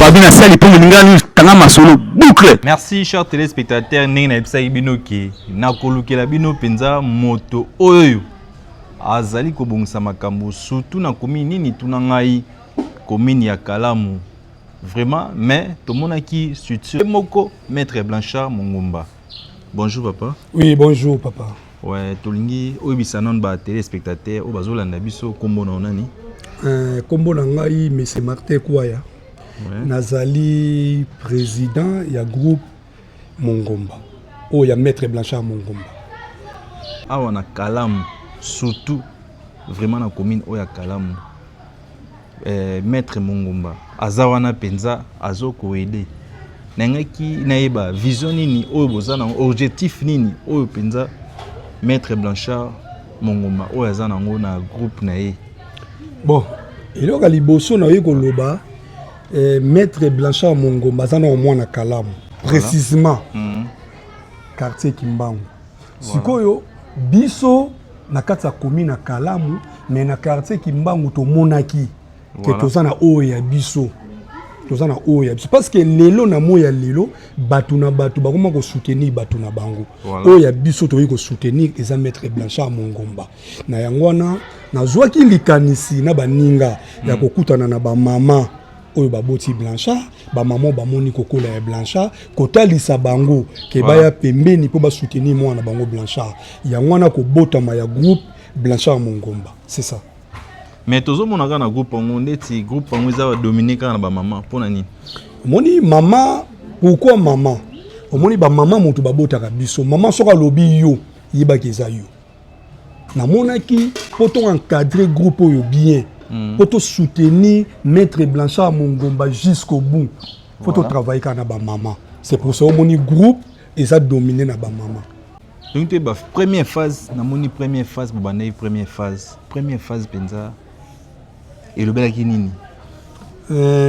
Babi na sali mpo moninga tanga masolo boucle. Merci, chers téléspectateurs. Ndenge nayebisaki bino ke nakolukela bino mpenza moto oyo azali kobongisa makambo, surtout na commune nini, tuna ngai, commune ya Kalamu vraiment. Mais tomonaki structure moko, maître Blanchard Mongomba. Bonjour papa. Oui, bonjour papa. Ouais, tolingi oyebisa nano batéléspectateur oyo bazolanda biso nkombo na nani. Nkombo na ngai monsieur Martin Kwaya. Nazali président ya groupe Mongomba oyo ya maître Blanchard Mongomba. Awa na Kalamu, surtout vraiment na commune oyo ya Kalamu, maître Mongomba aza wana mpenza azokoaider. Nayangaki nayeba vision nini oyo boza nango, objectif nini oyo mpenza maître Blanchard Mongomba oyo aza nango na groupe na ye. Bon, eloko ya liboso nayoki koloba, maître Blanchard Mongomba aza na mwana Kalamu, précisément quartier Kimbangu. Sikoyo biso na kati ya commune ya Kalamu, mais na quartier Kimbangu, tomonaki ke toza na oyo ya biso, toza na oyo ya biso, parce que lelo na moi ya lelo, bato na bato bakoma kosoutenir bato na bango. Oyo ya biso toyei kosoutenir eza maître Blanchard Mongomba. Na yango wana nazwaki likanisi na baninga ya kokutana na bamama oyo baboti Blanchard, bamama bamoni kokola ya Blanchard, kotalisa bango ke baya pembeni mpo basoutenir mwana bango Blanchard. Yango wana kobotama ya groupe Blanchard Mongomba, c'est ça. Mais tozomona kaka na groupe yango, ndeti groupe yango eza dominé kaka na bamama, mpo na nini? Omoni mama, pourquoi mama? Omoni bamama, moto babotaka biso, mama soki alobi yo, yebaki eza yo. Namonaki mpo to encadrer groupe oyo bien, mpo to soutenir maître Blanchard Mongomba jusqu'au bout, faut totravailler kaka na bamama. C'est pour ça omoni groupe eza dominé na bamama. Donc toyeba première phase, namoni première phase bobandaki, première phase mpenza elobelaki nini?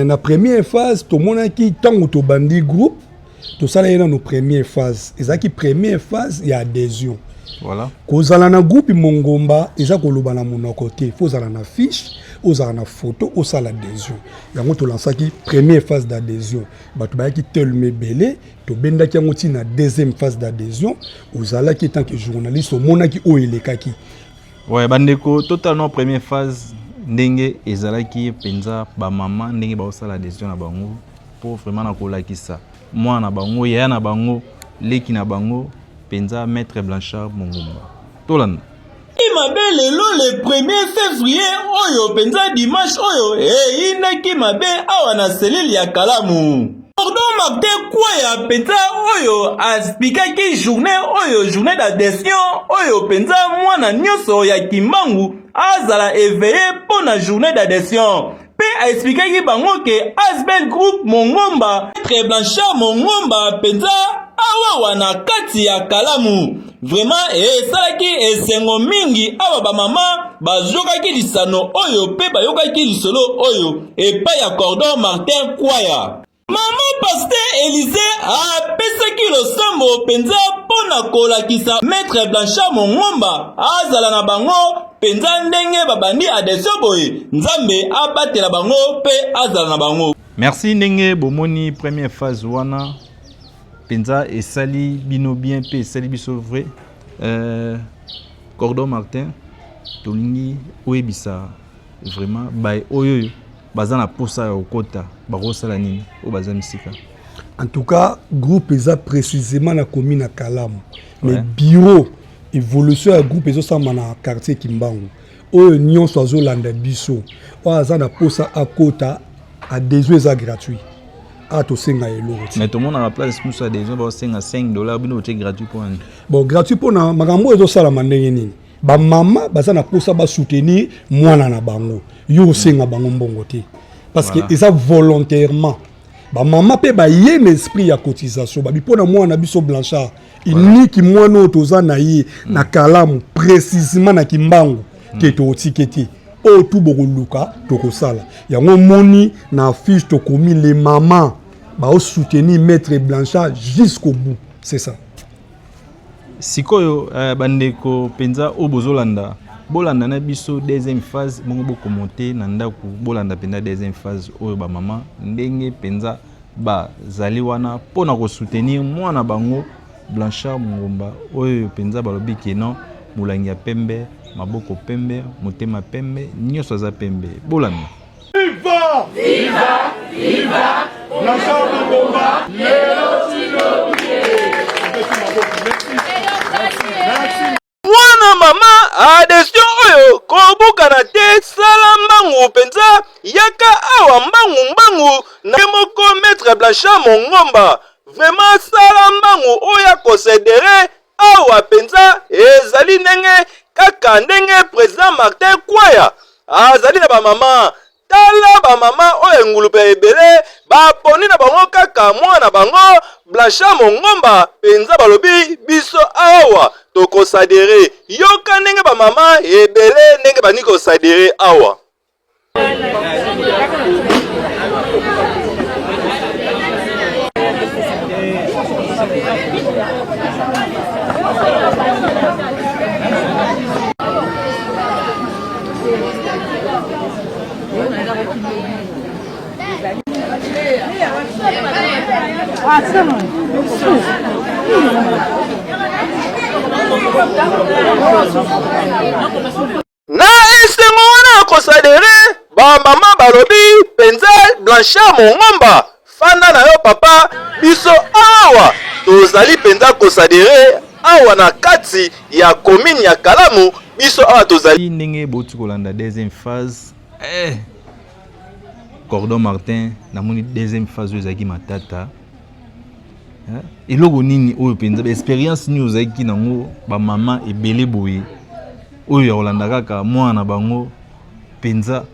Na première phase, tomonaki ntango tobandi groupe, tosala ye nano première phase, ezalaki première phase ya adhésion. Kozala na groupe Mongomba eza koloba na monoko te, faut ozala na fiche, ozala na photo, osala adhésion. Yango tolansaki première phase d'adhésion, bato bayaki telema ebele, tobendaki yango ntina deuxième phase d'adhésion. Ozalaki tant que journaliste, omonaki oyo elekaki. Ouais, bandeko, totalement, première phase ndenge ezalaki mpenza, bamama ndenge baosala adhésion na bango mpo vraiment na kolakisa mwana na bango, yaya na bango, leki na bango mpenza maître Blanchard Mongomba. Tolanda. Mabe lelo le 1er février oyo mpenza, dimanche oyo eyindaki mabe awa na cellule ya Kalamu. Cordon Martin Kwaya mpenza oyo aexpliquaki journée oyo, journée d'adhésion oyo mpenza, mwana nyonso ya Kimbangu azala éveillé mpo na journée d'adhésion, mpe aexpliquaki bango ke ASBL groupe Mongomba, maître Blanchard Mongomba mpenza awawa na kati ya Kalamu. Vraiment esalaki esengo mingi awa, bamama bazwakaki lisano oyo mpe bayokaki lisolo oyo epai ya cordon Martin Kwaya. Mama pasteur Elize apesaki losambo mpenza mpo na kolakisa maître Blanchard Mongomba azala na bango mpenza ndenge babandi adhésion boye, Nzambe abatela bango mpe azala na bango. Merci. Ndenge bomoni première phase wana mpenza esali bino bien mpe esali biso vrai. Cordon Martin, tolingi oyebisa vraiment baye oyo oyo baza na posa ya kokota, bakosala nini, oyo baza misika? En tout cas, groupe eza précisément na commune ya Kalamu, mais bureau évolution ya groupe ezosalama na quartier Kimbangu. Oyo nyonso azolanda biso, oyo aza na posa akota, adhésion eza gratuit, awa tosenga eloko te. Mais tomonaka place mosusu adhésion baosenga 5 dollar, bino botie gratuit mpo nani? Bon, gratuit mpona makambo oyo ezosalama ndenge nini? Bamama baza na mposa basoutenir mwana na bango, yo osenga bango mbongo te, parce que eza volontairement. Bamama mpe baye na esprit ya cotisation, babi mpo na mwana na biso Blanchard, unique mwana oyo toza na ye na Kalamu, précisément na Kimbangu, ke tootike te, oyo tu bokoluka tokosala yango. Omoni na affiche tokomi les mamans baosoutenir maître Blanchard jusqu'au bout, c'est ça. Sikoyo bandeko mpenza oyo bozolanda Bolanda na biso deuxième phase bongo bokomonte na ndako. Bolanda mpenza deuxième phase oyo bamama ndenge mpenza bazali wana mpo na kosoutenir mwana bango Blanchard Mongomba oyo mpenza balobi ke non, molangi ya pembe, maboko pembe, motema pembe, nyonso aza pembe. Bolanda. Viva! Viva! Viva! Blanchard Mongomba! Lelo Mwana mama adhesion oyo kobukana te, sala mbangu mpenza, yaka awa mbangu mbangu na ye moko Maitre Blanchard Mongomba. Vraiment sala mbangu oya kosedere awa mpenza, ezali ndenge kaka ndenge President Martin Kwaya azali na bamama. Tala ba mama oyo engulupe ya ebele baponi na bango kaka mwana na bango Blanchard Mongomba penza balobi biso awa tokosadere. Yoka ndenge ba mama ebele ndenge bandi kosadere awa. Na esengo wana ya kosadere, bamama balobi mpenza Blanchard Mongomba, fanda na yo papa, biso awa tozali mpenza kosadere awa na kati ya commune ya Kalamu, biso awa tozali. Ndenge bouti kolanda deuxième phase eh, Cordon Martin, namoni deuxième phase oyo ezalaki matata. Eh, eloko nini oyo mpenza ba experience nini ozalaki nango bamama ebele boye oyo ya kolanda kaka mwana na bango mpenza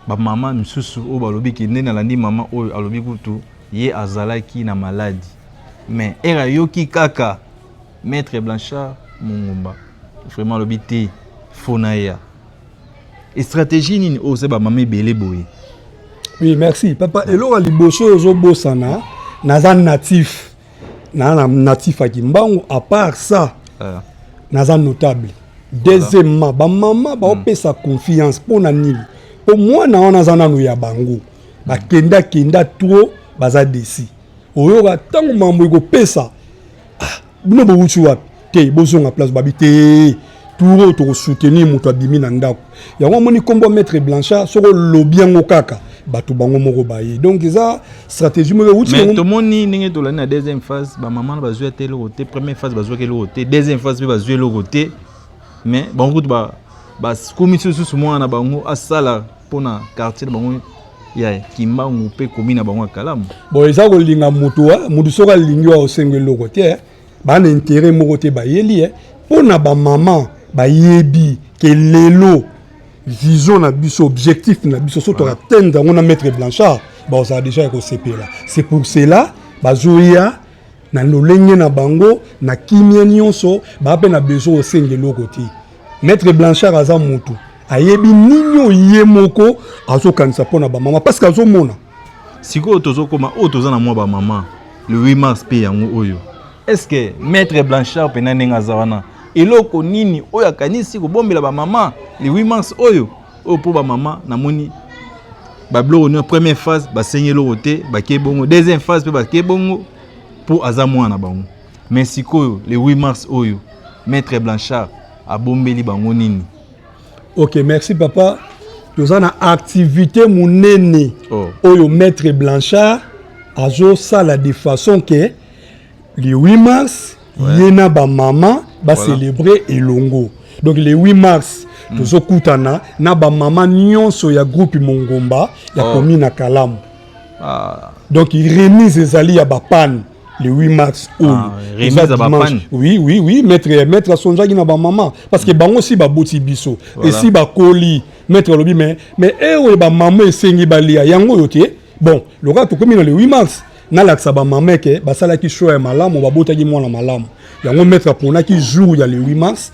bamama misusu oyo balobi ke nde nalandi mama oyo alobi kutu ye azalaki na maladi mais ere ayoki kaka Maître Blanchard Mongomba vraiment alobi te fo na ya stratégie nini oyo oza bamama ebele boye. Oui, merci papa. Eloko ya liboso oyo ozobosana, naza natif, naza na natif ya Kimbangu. À part ça, naza notable. Deuxièmement, bamama baopesa confiance mpo na nini? Mpo mwana wana aza nano ya bango, bakenda kenda trop, baza desi. Oyoka ntango mambo ekopesa, ah, bino bowuti wapi te, bozonga place babi te. Tour oyo tokosoutenir moto abimi na ndako yango. Amoni nkombo Maître Blanchard, soki olobi yango kaka bato bango moko baye. Donc eza stratégie moko ewuti. Mais tomoni ndenge tolandi na deuxième phase, bamama na bazwi ata eloko te. Première phase bazwaki eloko te, deuxième phase mpe bazwi eloko te, mais bango kutu bakomisi lisusu mwana na bango asala mpona quartier na bango ya Kimbangu mpe komi na bango ya Kalamu. Bon, eza kolinga moto, moto soki alingi wa osenga eloko te, baa na intérêt moko te bayeli ye. Mpo na bamama bayebi ke lelo vision na biso, objectif na biso, so toatteindre yango na Maître Blanchard, bazala déjà ya kosepela. C'est pour cela bazoya na lolenge na bango na kimia nyonso, baa mpe na besoin osenga eloko te. Maître Blanchard aza motu ayebi nini oyo ye moko azokanisa mpo na bamama, parce que azomona. Sikoyo tozokoma oyo toza na mwa bamama le 8 mars mpe yango oyo, est ce que Maître Blanchard mpena ndenge aza wana, eloko nini oyo akanisi kobombela bamama le 8 mars oyo oyo mpo bamama namoni babiloko nio? Première phase basengi eloko te, bake bongo. Deuxième phase mpe bake bongo mpo aza mwana na bango. Mais sikoyo le 8 mars oyo, Maître Blanchard abombeli bango nini? Ok, merci papa. Toza na activité monene oyo Maître Blanchard azosala de façon ke le 8 mars ye na bamama bacélébrer elongo. Donc le 8 mars tozokutana na bamama nyonso ya groupe Mongomba ya commune ya Kalamu. Donc remise ezali ya bapane le 8 mars oyo. Ah, remise eza ya dimanche. bapane. Oui, maître asonzaki na bamama parce que bango si baboti biso esi bakoli. Maître alobi mais e oyo bamama esengi balia yango oyo te. Bon, lokola tokomi na le 8 mars, nalakisa bamama ke basalaki choix ya malamu, babotaki mwana malamu. Yango maître aponaki jour ya le 8 mars.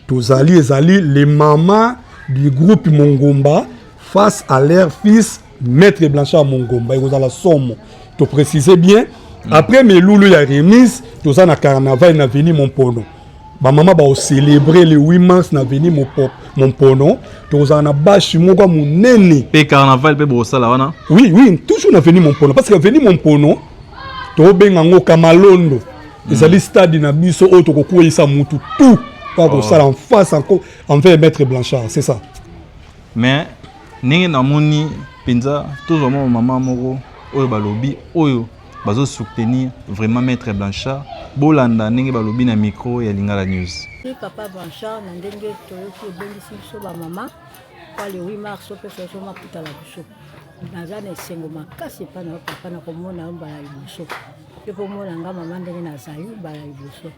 Tozali, ezali les mamas du groupe Mongomba face à leur fils Maître Blanchard Mongomba. Ekozala somo, toprécise bien. Après melulu ya remise, toza na carnaval na veni Mompono. Bamama baocélébrer le 8 mars na avenue Mompono. Tokozala na bâche moko ya monene. Mpe carnaval mpe bokosala wana? Oui, toujours na avenue Mompono, parce que avenue Mompono tokobenga yango Kamalondo. Ezali stade na biso oyo tokokweyisa mutu tout kaka kosala en face encore envers maître Blanchard, c'est ça. Mais ndenge namoni mpenza, tozwa mwa mama moko oyo balobi, oyo bazosoutenir vraiment maître Blanchard. Bolanda ndenge balobi na micro ya Lingala News. Oui, papa Blanchard, na ndenge toyoki ebengisi biso bamama kwa le 8 mars, opesa biso maputa na biso, naza na esengo makasi epai na yo papa, na komona yo mbala liboso mpe komona nga mama ndenge nazali mbala liboso.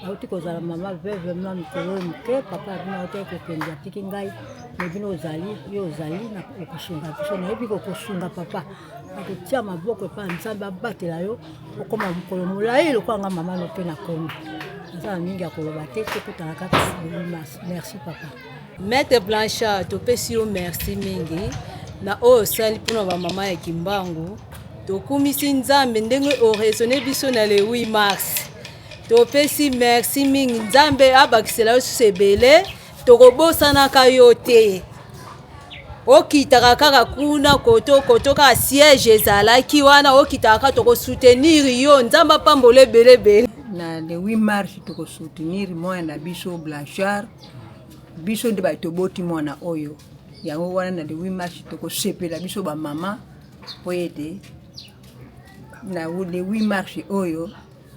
Auti kozala mama veuve mwa mikolo oyo moke, papa ya bino autaki kokende, atiki ngai, me bino ozali, yo ozali na okosunga biso. Nayebi kokosunga papa, nakotia maboko epai ya Nzambe abatela yo, okoma mokolo molai lokola nga mama no mpe nakomi. Naza na mingi ya koloba te, tokutana kaka le 8 mars. Merci papa. Maître Blanchard, topesi yo merci mingi na oyo osali mpona bamama ya Kimbangu. Tokumisi Nzambe ndenge oraisonne biso na le 8 mars. Topesi merci mingi, Nzambe abakisela yo susu ebele. Tokobosanaka yo te, okitaka kaka kuna koto koto kaka siège ezalaki wana, okitaka kaka, tokosoutenir yo. Nzambe apambola ebele ebele. Na le 8 mars tokosoutenir mwana na biso Blanchard. Biso nde bato toboti mwana oyo, yango wana na le 8 mars tokosepela biso bamama, mpo ete na le 8 mars oyo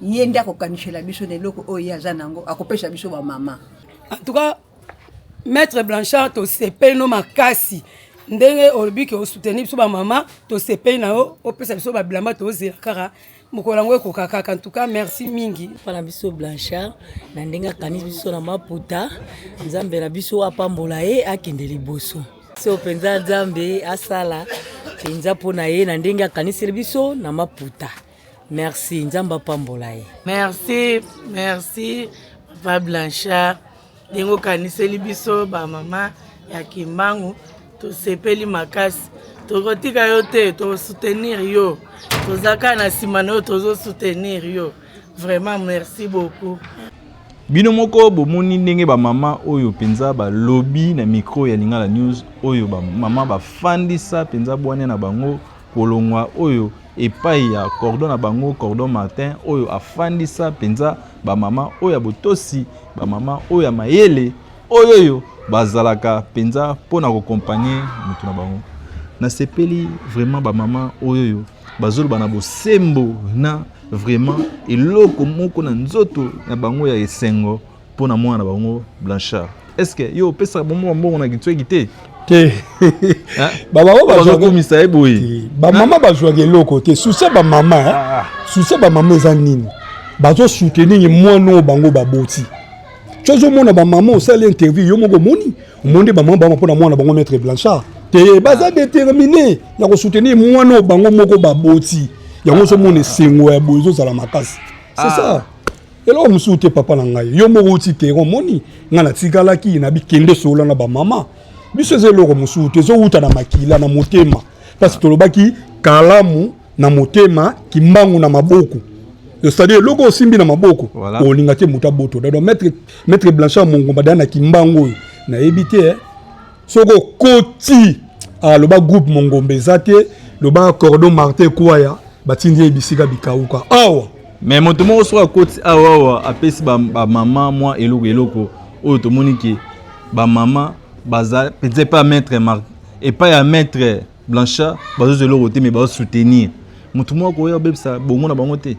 ye nde akokanisela biso na eloko oyo ye aza nango, akopesa biso bamama. En tout cas, maître Blanchard, tosepeli no makasi ndenge olobi ke osoutenir biso bamama. Tosepeli na yo, opesa biso babilamba, tozela kaka mokolo yango ekoka kaka. En tout cas, merci mingi. Mpona biso Blanchard, na ndenge akanisi biso na maputa, Nzambe na biso apambola ye, akende liboso. So mpenza Nzambe asala mpenza mpo na ye na ndenge akaniseli biso na maputa. Merci, Nzambe apambola ye. Merci, merci papa Blanchard, ndenge okaniseli biso bamama ya Kimbangu. Tosepeli makasi, tokotika yo te, tokosoutenir yo, toza kaka na nsima na yo, tozosoutenir yo vraiment. Merci beaucoup. Bino moko bomoni ndenge bamama oyo mpenza balobi na micro ya Lingala News, oyo bamama bafandisa mpenza bwania na bango kolongwa oyo epai ya cordon na bango, cordon Martin, oyo afandisa mpenza bamama oyo ya botosi, bamama oyo ya mayele, oyo bazalaka mpenza mpona koaccompagner moto na bango. Nasepeli vraiment, bamama oyo bazoloba na bosembo na vraiment eloko moko na nzoto na bango ya esengo mpona mwana na bango Blanchard. Est ce que yo opesaka bango mbongo na kitweki te? Te. Bamama bazokomisa ye boye. Bamama bazwaka eloko te. Souci ya bamama, souci ya bamama eza nini? Bazosoutenir mwana oyo bango baboti. Ti ozomona bamama, osali interview yo moko, omoni, omoni bamama bama mpona mwana bango maître Blanchard te, baza déterminé ya kosoutenir mwana oyo bango moko baboti. Yango ozomona esengo ya boye ezozala makasi, c'est ça. Eloko mosusu te, papa na ngai, yo moko uti terrain, omoni ngai natikalaki na bikende solola na bamama biso. Eza eloko mosusu te, ezowuta na makila, na motema, parce tolobaki Kalamu na motema, Kimbangu na maboko, c'est-à-dire eloko osimbi na maboko, olinga te moto abotoda. Donc maître Blanchard Mongomba daya na Kimbangu oyo nayebi te soki okoti, aloba groupe Mongomba eza te, loba cordon Martin Kwaya, batindi ye bisika bikauka awa. Mais moto moko soki akoti awa awa, apesi bamama mwa eloko, eloko oyo tomoni ke bamama baza peut-être epai ya maître Mar, epai ya maître Blanchard, bazozwa eloko te, mais bazosoutenir moto moko akoya obebisa bongo na bango te.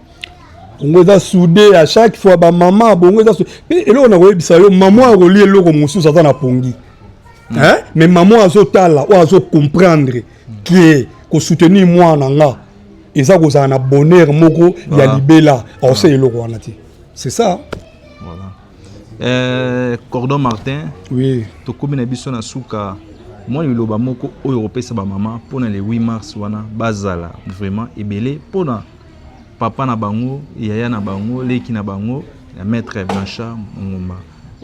Bongo eza soudé à chaque fois, bamama bongo eza mpe. Eloko na koyebisa yo, mama akolia eloko mosusu, aza na pongi, hein? Mais mama azotala oyo, azocomprendre ke kosoutenir mwana nga eza kozala na bonheur moko ya libela, aosala eloko wana te, c'est ça. Voilà. Cordon Martin. Oui. Tokomi na biso na suka. Mwa liloba moko oyo kopesa bamama mpona le 8 mars wana, bazala vraiment ebele mpona papa na bango, yaya na bango, leki na bango ya maître Blanchard Mongomba,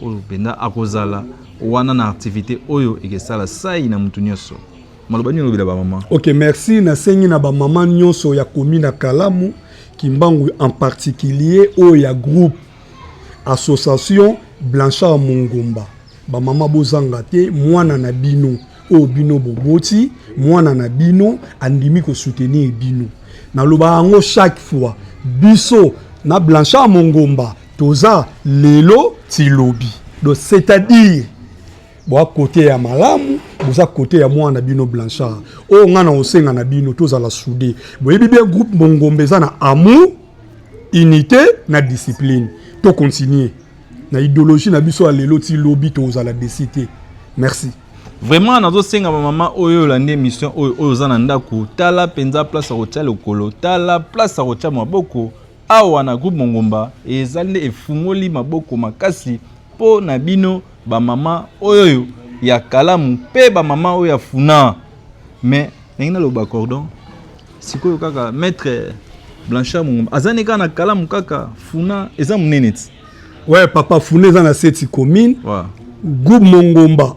oyo mpenza akozala wana na activité oyo ekesala sai na mutu nyonso. Maloba nini olobela bamama? Ok, merci. Nasengi na bamama nyonso ya komi na Kalamu Kimbangu, en particulier oyo ya groupe. Association Blanchard Mongomba, ba mama bozanga te, mwana na bino oyo bino boboti, mwana na bino andimi ko soutenir bino. Naloba yango chaque fois, biso na Blanchard Mongomba toza lelo ti lobi. Donc c'est-à-dire boa kote ya malamu, boza kote ya mwana bino Blanchard. Oyo nga na osenga na bino tozala soude. Boyebi bien groupe Mongomba eza na amour, unité na discipline. To continuer na idéologie na biso ya lelo ti lobi, tozala desi te. Merci. Vraiment nazosenga bamama oyo olandi émission oyo, oyo oza na ndako, tala mpenza place ya kotia lokolo, tala place ya kotia maboko. Awa na groupe Mongomba ezali nde efungoli maboko makasi mpo na bino bamama oyo ya Kalamu mpe bamama oyo ya Funa. Mais ndenge naloba, cordon sikoyo kaka maître Blanchard Mongomba aza ne kaka na Kalamu, kaka Funa eza monene ti. Ouais papa, Funa eza na sept commune. Groupe Mongomba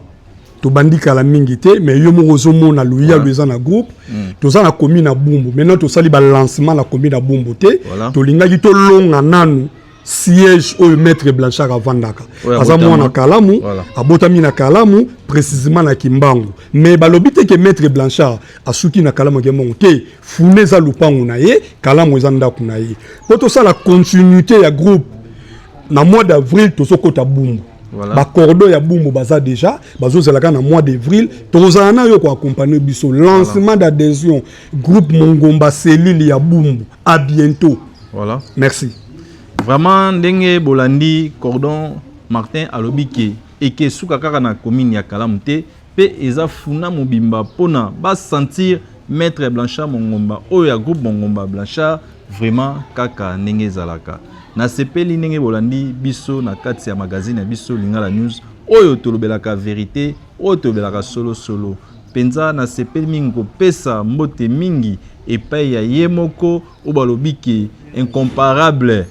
tobandi kala mingi te, mais yo moko ozomona luyalu eza na groupe. Toza na commune ya Bumbu. Maintenant tosali balancement na commune ya Bumbu te. Tolingaki tolonga nanu siège oyo maître Blanchard avandaka. Aza mwana Kalamu. Abotami na Kalamu, précisément na Kimbangu, mais balobi te ke maître Blanchard asuki na Kalamu ake te. Funa eza lupangu na ye, Kalamu eza ndako na ye. Mpo tosala continuité ya groupe, na mois d'avril tozokɔta Bumbu. Bacordon ya Bumbu baza déjà, bazozelaka na mois d'avril tokozala na yo koaccompagne biso lancement d'adhésion groupe Mongomba cellule ya Bumbu. À bientôt. Merci. Vraiment, ndenge bolandi cordon Martin alobi ke eke esuka kaka na commune ya Kalamu te, mpe eza Funa mobimba mpona basentir maître Blanchard Mongomba oyo ya groupe Mongomba Blanchard. Vraiment, kaka ndenge ezalaka, nasepeli ndenge bolandi biso na kati ya magazine ya biso Lingala News, oyo tolobelaka vérité, oyo tolobelaka solosolo mpenza. Nasepeli mingi kopesa mbote mingi epai ya ye moko oyo balobi ke incomparable,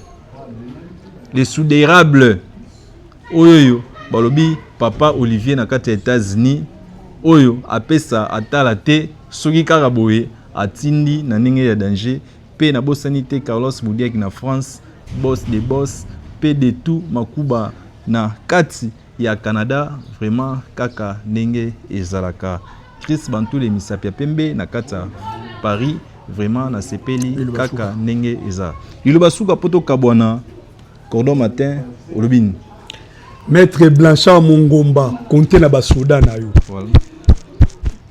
le soudérable, oyo balobi papa Olivier na kati ya États-Unis, oyo apesa atala te soki kaka boye atindi na ndenge ya danger. Mpe nabosani te Carlos Boudiaki na France, boss de boss, mpe de tout Makuba na kati ya Canada. Vraiment, kaka ndenge ezalaka, Chris Bantule misapi ya pembe na kati ya Paris. Vraiment nasepeli kaka ndenge eza. Liloba suka mpo tokabwana, cordon Matin, olobi nini? Maître Blanchard Mongomba, konte na basoda na yo.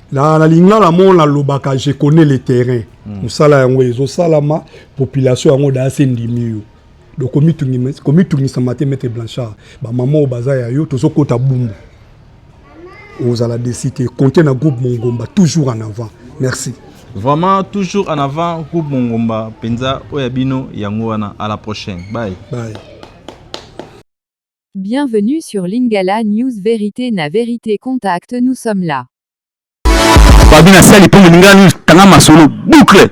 Na lingala mo nalobaka, je connais le terrain. Mosala yango ezosalama, population yango daa se ndimi yo. Donc komitungisama te, maître Blanchard. Bamama oyo baza ya yo, tozokɔta Bumbu, ozala desi te. Compte na groupe Mongomba, toujours en avant. Merci. Vraiment, toujours en avant, groupe Mongomba mpenza oyo ya bino yango wana. À la prochaine, bye. Bye. Bienvenue sur Lingala News. Vérité na vérité, contact, nous sommes là. Babi na sali mpo Lingala News tanga masolo boucle.